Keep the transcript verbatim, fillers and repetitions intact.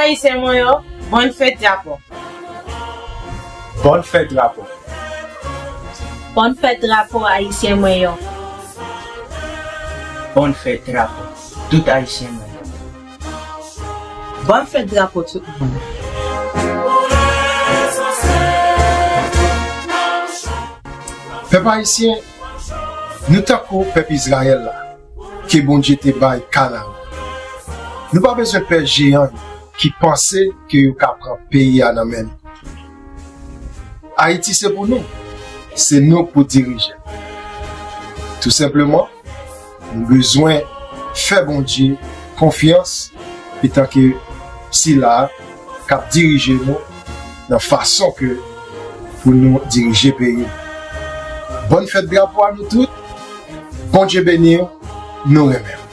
Ayisyen mwen yo, bòn fèt drapo. Bòn fèt drapo. Bòn fèt drapo ayisyen mwen yo. Bòn fèt drapo tout ayisyen mwen yo. Bòn fèt drapo tout moun. Pèp ayisyen, nou tankou pèp Izrayèl la, ke Bondye te bay Kanaran. Nou pa bezwen pè jeyan yo ki panse ke yo ka pran peyi a nan men nou. Ayiti se pou nou, se nou pou dirije. Tou senpleman, nou bezwen fè Bondye konfyans etan ke sila k ap dirije nou nan fason ke pou nou dirije peyi nou. Bòn fèt drapo a nou tout. Bondye beni w. Nou renmen w.